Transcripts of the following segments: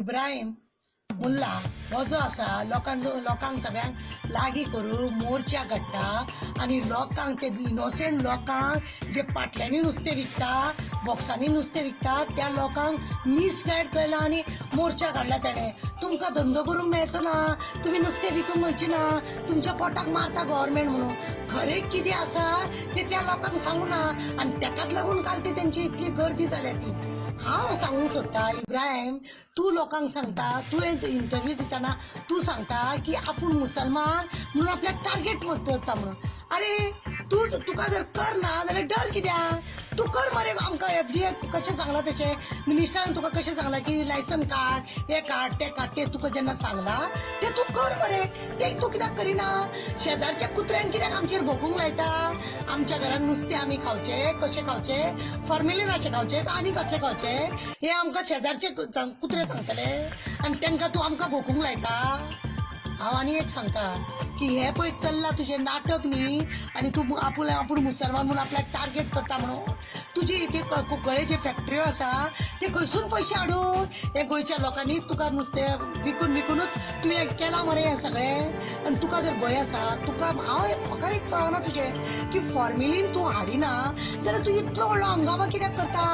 इब्राहिम मुल्ला हो जो आसा लोकांक लोकांक सगळ्यांक लागीं करून मोर्चा काडटा आनी लोकांक ते इनोसंट लोकांक जे पाटल्यांनी नुस्तें विकता, बॉक्सांनी नुस्तें विकता त्या लोकांक मिसगायड केला आनी मोर्चा काडला तेणें. तुमकां धंदो करूंक मेळचो ना, तुमी नुस्तें विकूंक वयचें ना, तुमच्या पोटाक मारता गव्हर्मेंट म्हणून. खरें कितें आसा तें त्या लोकांक सांगू ना आनी तेकाच लागून काल ती तेंची इतली गर्दी जाल्या ती. हांव सांगूंक सोदता इब्राहिम, तूं लोकांक सांगता, तुवें इंटरव्यू दितना तूं सांगता की आपूण मुसलमान म्हणून आपल्याक टार्गेट करता म्हणून. अरे तूं तुका जर कर ना जाल्यार डर कित्याक? तूं कर मरे. आमकां एफडीए कशें सांगलां तशें मिनिस्टरान तुका कशें सांगलां की लायसन काड, हें काड, तें काड, तें तुका जेन्ना सांगलां तें तूं कर मरे. तें तूं कित्याक करिना? शेजारच्या कुत्र्यान कित्याक आमचेर भोंकूंक लायता? आमच्या घरान नुस्तें आमी खावचें, कशें खावचें, फॉर्मेलिनाचें खावचें आनी कसलें खावचें हें आमकां शेजारचे कुत्रे सांगतले आनी तांकां तूं आमकां भोंकूंक लायता. हांव आनी एक सांगता की हें पळय चल्लां तुजें नाटक न्ही, आनी तूं आपूण आपूण मुसलमान म्हणून आपल्याक टार्गेट करता म्हणून. तुजी ती कुंकळ्ळे फॅक्टऱ्यो आसा ते खंयसून पयशे हाडून हे गोंयच्या लोकांनी तुका नुस्तें विकून विकूनच तुवें केलां मरे हें सगळें. आनी तुका जर भंय आसा, तुका हांव म्हाका एक कळना तुजें की फॉर्मेलीन तूं हाडिना जाल्यार तूं इतलो व्हडलो हंगामा कित्याक करता?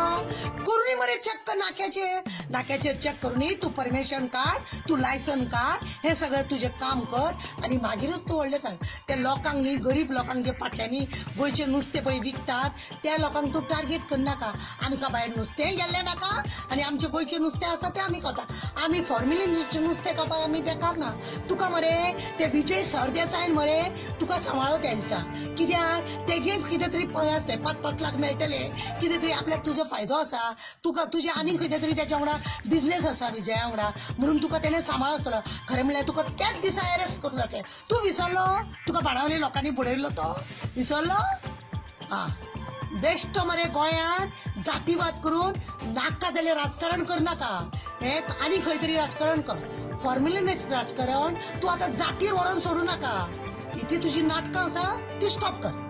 करूनय मरे चॅक नाक्याचेर, नाक्याचेर चॅक करूनय तूं परमिशन काड, तूं लायसन काड, हें सगळें तुजें काम कर आनी मागीरच तूं व्हडलें कर. त्या लोकांक न्ही, गरीब लोकांक जे पाटल्यांनी गोंयचें नुस्तें पळय विकतात त्या लोकांक तूं टार्गेट करनाका. आमकां भायर नुस्तें गेल्लें नाका आनी आमचें गोंयचें नुस्तें आसा तें आमी खाता. आमी फॉर्मेलिनाचें नुस्तें खावपाक आमी बेकार ना. तुका मरे ते विजय सरदेसायन मरे तुका सांबाळो त्या दिसा, कित्याक तेजे कितें तरी पळय आसले 5-5 लाख मेळटले, कितें तरी आपल्याक तुजो फायदो आसा, तुका तुजें आनीक कितें तरी तेच्या वांगडा बिजनेस आसा विजया वांगडा, म्हणून तुका तेणें सांबाळ आसतलो. खरें म्हणल्यार तुका त्याच दिसा अरेस्ट करूंक जातलें. तूं विसरलो? तुका बाणावले लोकांनी बुडयल्लो तो विसरलो? आं, बेश्टो मरे गोंयांत जातीवाद करून नाका जाल्यार राजकारण करनाका. हें आनी खंय तरी राजकारण कर, फॉर्मेलिनाचें राजकारण तूं आतां जातीर व्हरोन सोडूं नाका. इतली तुजी नाटकां आसा ती स्टॉप कर.